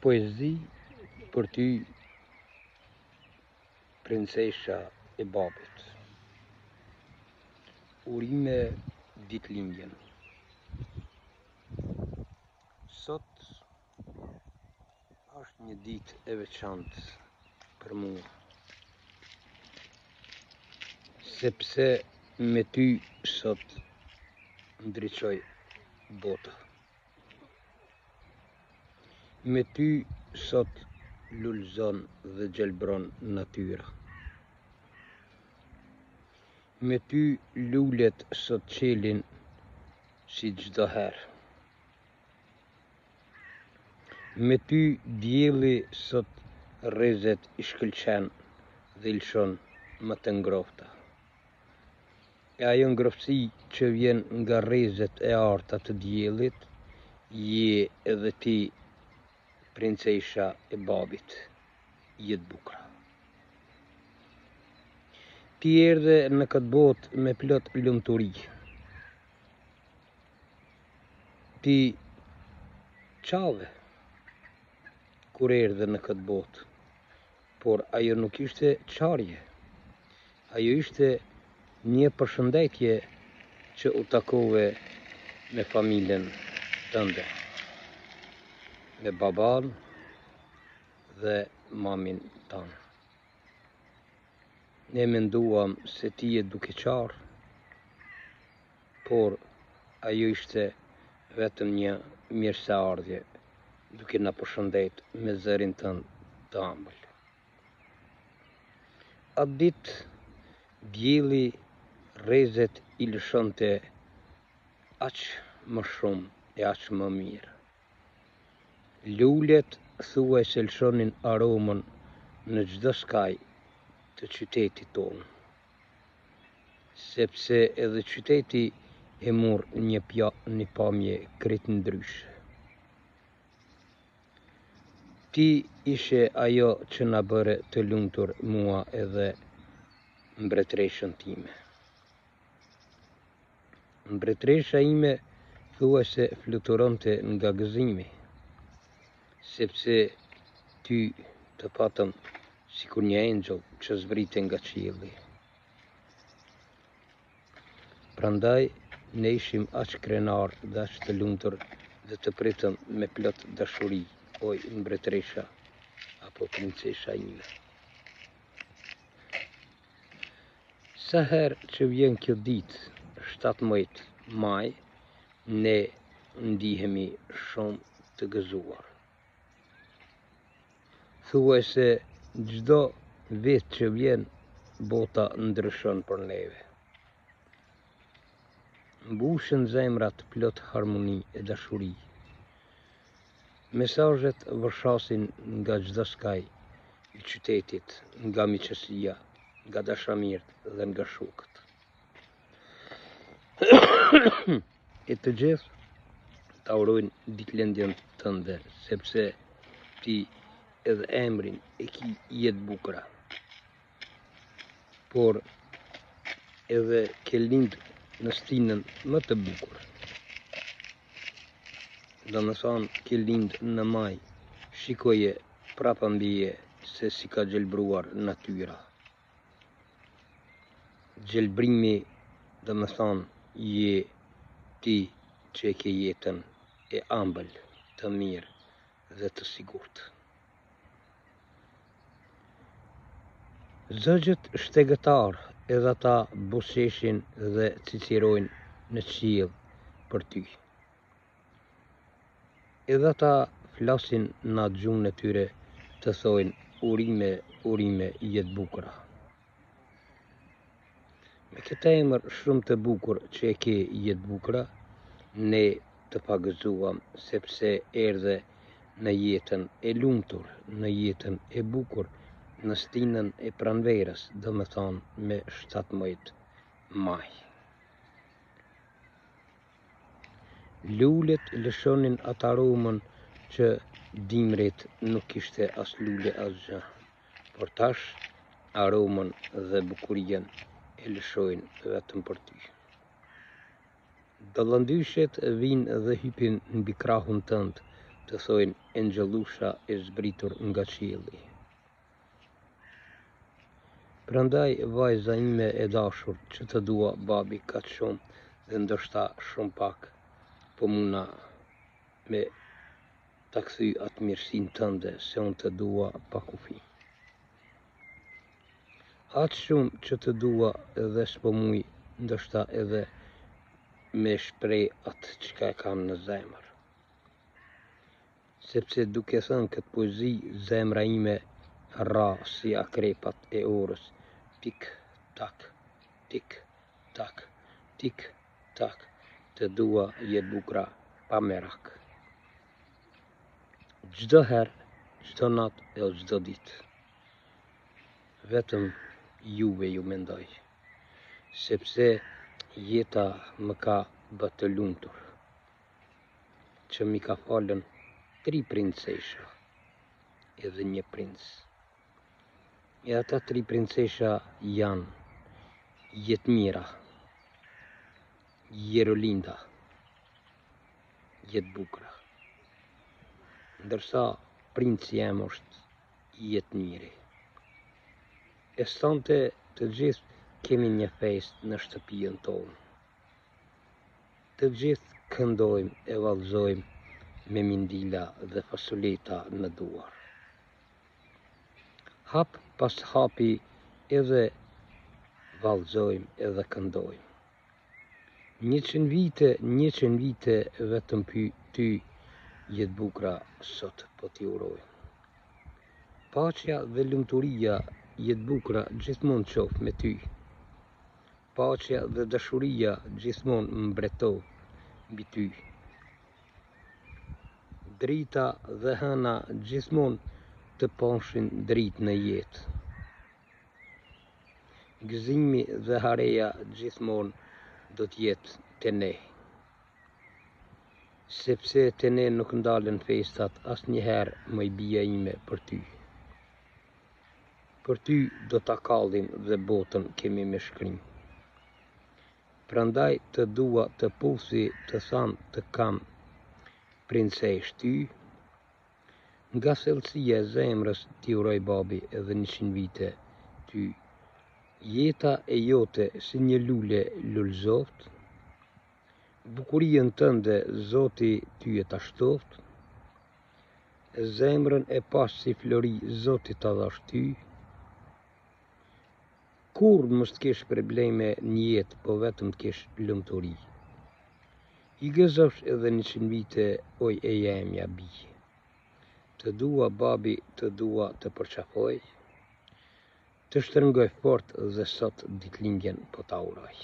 Poezi për ty princesha e babit. Urime ditëlindjen. Sot është një ditë e veçantë për mua. Sepse me ty sot ndriçoi bota. Me ty sot lulëzon dhe gjelbron natyra. Me ty lulet sot çelin si çdo herë. Me ty dielli sot rrezet i shkëlqen dhe i lëshon më të ngrohta. E ajo ngrohtësi që vjen nga rrezet e arta të diellit, je edhe ti princesha e babit, Jetëbukra. Ti erdhe në këtë botë me plot lumturi. Ti qave kur erdhe në këtë botë. Por ajo nuk ishte qarje. Ajo ishte një përshëndetje që u takove me familjen tënde, me babanë dhe mamin tanë. Ne menduam se ti je duke qarë, por ajo ishte vetëm një mirëseardhje duke na përshëndet me zërin tënd të ëmbël. Atë ditë dielli rrezet i lëshonte aq më shumë e aq më mirë. Lulet thuajse lëshonin aromën në çdo skaj të qytetit tonë. Sepse edhe qyteti e mur një pja, një pamje krejt ndryshe. Ti ishe ajo që na bëre të lumtur mua edhe mbretëreshën time. Mbretëresha ime thuajse fluturonte nga gëzimi, sepse ty të patëm sikur një engjëll që zbrite nga qielli. Prandaj ne ishim aq krenarë dhe aq të lumtur dhe të pritëm me plot dashuri, oj mbretëresha apo princesha ime. Sa herë që vjen kjo ditë, 17 maj, ne ndihemi shumë të gëzuar. Thuajse çdo vit që vjen, bota ndryshon për neve. Mbushen zemrat plot harmoni e dashuri. Mesazhet vërshasin nga çdo skaj i qytetit, nga miqësia, nga dashamirët dhe nga shokët. E të gjithë ta urojnë ditëlindjen tënde, sepse ti edhe emrin e ki Jetëbukura. Por edhe ke lind në stinën më të bukur. Domethanë ke lind në maj, shikoje prapa mbije se si ka gjelbruar natyra. Gjelbrimi, domethanë, je ti që e ke jetën e ambël, të mirë dhe të sigurt. Zogjtë shtegëtarë edhe ata buzëqeshin dhe cicirojnë në qiell për ty. Edhe ata flasin në atë gjuhën e tyre të thojnë urime, urime Jetëbukura. Me këtë emër shumë të bukur që e ke Jetëbukura, ne të pagëzuam sepse erdhe në jetën e lumtur, në jetën e bukur, në stinën e pranverës, domethanë me 17 maj. Lulet lëshonin atë aromën që dimrit nuk kishte as lule asgjë. Por tash aromën dhe bukurinë e lëshojnë vetëm për ty. Dallëndyshet vijnë dhe hypin mbi krahun tënd Të thojnë engjëllusha e zbritur nga qielli. Prandaj vajza ime e dashur që të dua babi kaq shumë dhe ndoshta shumë pak po muna me ta kthy atë mirësinë tënde se unë të dua pa kufi. Aq shumë që të dua dhe s'po muj ndoshta edhe me shpreh atë çka e kam në zemër. Sepse duke thënë këtë poezi zemra ime ra si akrepat e orës tik tak tik tak tik tak të dua Jetëbukra pa merak. Çdo herë, çdo natë e çdo ditë. Vetëm juve ju mendoj. Sepse jeta më ka bë të lumtur. Që m'i ka falën tri princesha edhe një princ. E ata tri princesha janë Jetmira, Jerolinda, Jetëbukra. Ndërsa princi jem është Jetmiri. E sonte të gjithë kemi një festë në shtëpinë tonë. Të gjithë këndojmë e vallëzojmë me mindila dhe fasuleta në duar. Hap pas hapi edhe vallëzojmë edhe këndojmë. 100 vite, 100 vite vetëm py ty Jetëbukra sot po t'i urojmë. Paqja dhe lumturia Jetëbukra gjithmonë qoftë me ty. Paqja dhe dashuria gjithmonë mbretoftë mbi ty. Drita dhe hëna gjithmonë të pashin dritë në jetë. Gëzimi dhe hareja gjithmonë do të jetë te ne. Sepse te ne nuk ndalen festat asnjëherë moj bija ime për ty. Për ty do ta kallim dhe botën kemi me shkri. Prandaj të dua të puthi të tham të kam princeshë ty. Nga thellësia e zemrës t'i uroj babi edhe 100 vite ty. Jeta e jote si një lule lulëzoftë. Bukurinë tënde Zoti ty e ta shtoftë. Zemrën e pastë si flori Zoti ta dhashtë ty. Kurrë mos të kesh probleme në jetë, po vetëm të kesh lumturi. I gëzofsh edhe 100 vite, oj e jemja bijë. Të dua babi, të dua të përqafoj. Të shtrëngoj fort dhe sot ditëlindjen po ta uroj.